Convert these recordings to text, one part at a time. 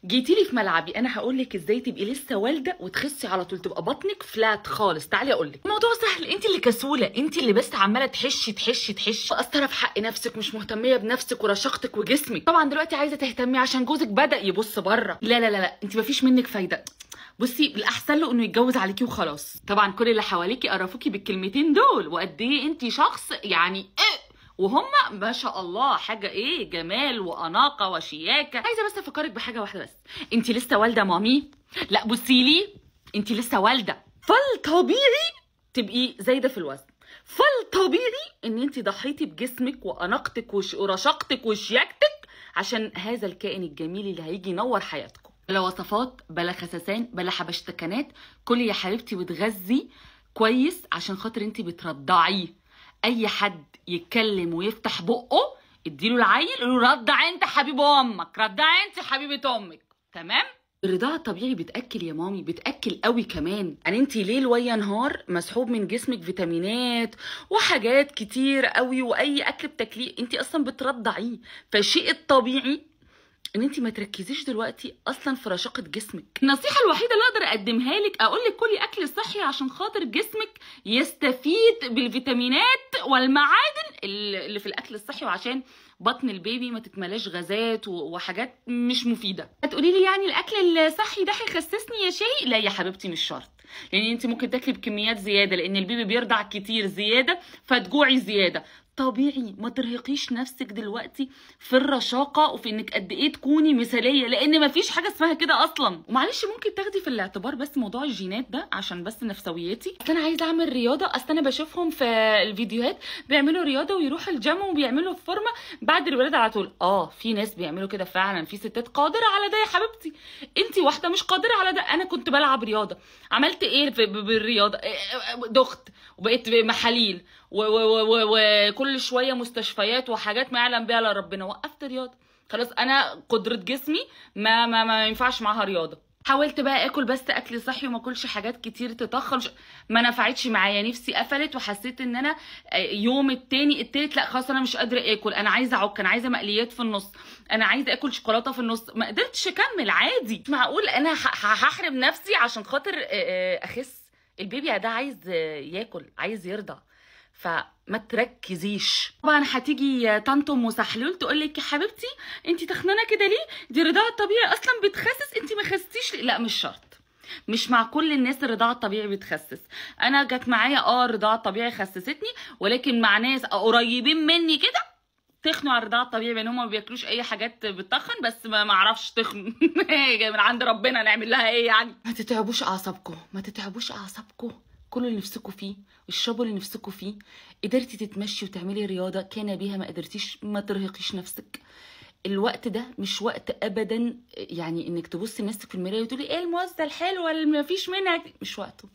جيتي لي في ملعبي، انا هقول لك ازاي تبقي لسه والده وتخسي على طول، تبقى بطنك flat خالص. تعالي اقول لك الموضوع سهل، انت اللي كسوله، انت اللي بس عماله تحشي تحشي تحشي، مقصرة في حق نفسك، مش مهتميه بنفسك ورشاقتك وجسمك. طبعا دلوقتي عايزه تهتمي عشان جوزك بدا يبص بره. لا لا لا لا، انت مفيش منك فايده. بصي الاحسن له انه يتجوز عليكي وخلاص. طبعا كل اللي حواليكي قرفوكي بالكلمتين دول، وقد ايه انت شخص يعني ايه، وهم ما شاء الله حاجة ايه، جمال واناقه وشياكه. عايزه بس افكرك بحاجة واحدة بس، انت لسه والده مامي. لا بصي لي، انت لسه والده، فالطبيعي تبقي زايدة في الوزن، فالطبيعي ان انت ضحيتي بجسمك واناقتك ورشاقتك وشياكتك عشان هذا الكائن الجميل اللي هيجي ينور حياتكم. بلا وصفات، بلا خسسان، بلا حبشتكنات، كلي يا حبيبتي وتغذي كويس عشان خاطر انت بترضعيه. اي حد يتكلم ويفتح بقه اديله العيل، قوله رضع انت حبيب امك، رضع انت حبيبه امك، تمام؟ الرضاعة الطبيعي بتاكل يا مامي، بتاكل قوي كمان. يعني انت ليل ويا نهار مسحوب من جسمك فيتامينات وحاجات كتير قوي، واي اكل بتاكليه انت اصلا بترضعيه، فالشيء الطبيعي ان انت ما تركزيش دلوقتي اصلا في رشاقه جسمك. النصيحة الوحيدة اللي اقدر اقدمها لك، اقول لك كلي اكل صحي عشان خاطر جسمك يستفيد بالفيتامينات والمعادن اللي في الاكل الصحي، وعشان بطن البيبي ما تتملاش غازات وحاجات مش مفيدة. هتقولي لي يعني الاكل الصحي ده هيخسسني يا شيء؟ لا يا حبيبتي مش شرط، لان انت ممكن تاكلي بكميات زيادة، لان البيبي بيرضع كتير زيادة فتجوعي زيادة. طبيعي، ما ترهقيش نفسك دلوقتي في الرشاقه وفي انك قد ايه تكوني مثاليه، لان مفيش حاجة اسمها كده اصلا. ومعلش ممكن تاخدي في الاعتبار بس موضوع الجينات ده عشان بس نفسويتي. اصل انا عايزه اعمل رياضة، اصل انا بشوفهم في الفيديوهات بيعملوا رياضة ويروحوا الجيم وبيعملوا فورمه بعد الولادة على طول. في ناس بيعملوا كده فعلا، في ستات قادرة على ده يا حبيبتي، انت واحدة مش قادرة على ده. انا كنت بلعب رياضة، عملت ايه بالرياضة؟ دخت وبقيت محاليل وكل شوية مستشفيات وحاجات ما يعلم بيها الا ربنا. وقفت رياضة خلاص، انا قدره جسمي ما ما ما ينفعش معاها رياضة. حاولت بقى اكل بس اكل صحي وما اكلش حاجات كتير تطخن، ما نفعتش معايا، نفسي قفلت، وحسيت ان انا يوم التاني التالت لا خلاص انا مش قادرة اكل، انا عايزه اعك، انا عايزه مقليات في النص، انا عايزه اكل شوكولاتة في النص، ما قدرتش اكمل. عادي، مش معقول انا هحرم نفسي عشان خاطر اخس. البيبي ده عايز ياكل، عايز يرضع، فما تركزيش. طبعا هتيجي طنط ام سحلول تقول لك يا حبيبتي انت تخنانه كده ليه؟ دي الرضاعة الطبيعي اصلا بتخسس، انت ما خستيش ليه؟ لا مش شرط، مش مع كل الناس الرضاعة الطبيعي بتخسس. انا جت معايا الرضاعة الطبيعي خسستني، ولكن مع ناس قريبين مني كده تخنوا على الرضاعة الطبيعي، لان هم ما بياكلوش اي حاجات بتخن، بس ما اعرفش تخن من عند ربنا، نعمل لها ايه يعني؟ ما تتعبوش اعصابكم، ما تتعبوش اعصابكم، كلوا اللي نفسكوا فيه، واشربوا اللي نفسكوا فيه. قدرتي تتمشي وتعملي رياضة كان بيها، ما قدرتيش ما ترهقيش نفسك. الوقت ده مش وقت ابدا يعني انك تبصي لنفسك في المراية وتقولي ايه الموزه الحلوة اللي ما فيش منها، مش وقته.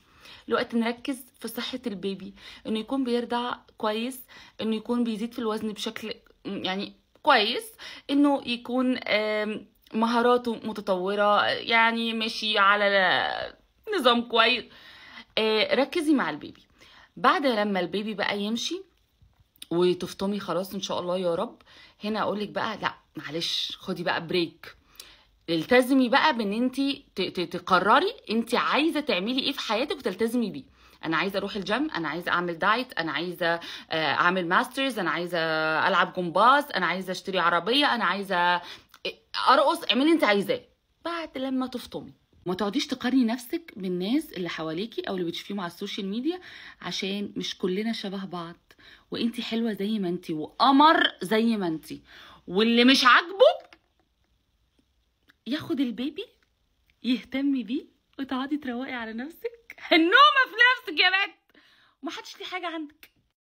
الوقت نركز في صحة البيبي، انه يكون بيرضع كويس، انه يكون بيزيد في الوزن بشكل يعني كويس، انه يكون مهاراته متطورة، يعني ماشي على نظام كويس. ركزي مع البيبي. بعد لما البيبي بقى يمشي وتفطمي خلاص ان شاء الله يا رب، هنا اقولك بقى لا معلش خدي بقى break، التزمي بقى بان انت تقرري انت عايزه تعملي ايه في حياتك وتلتزمي بيه. انا عايزه اروح الجيم، انا عايزه اعمل diet، انا عايزه اعمل masters، انا عايزه العب جمباز، انا عايزه اشتري عربية، انا عايزه ارقص. اعملي انت عايزاه بعد لما تفطمي. ما تقعديش تقارني نفسك بالناس اللي حواليكي او اللي بتشوفيهم على ال social media، عشان مش كلنا شبه بعض، وانتي حلوة زي ما انتي وقمر زي ما انتي. واللي مش عاجبه ياخد البيبي يهتم بيه، وتقعدي تروقي على نفسك، النومة في نفسك يا بنت، ومحدش ليه حاجة عندك.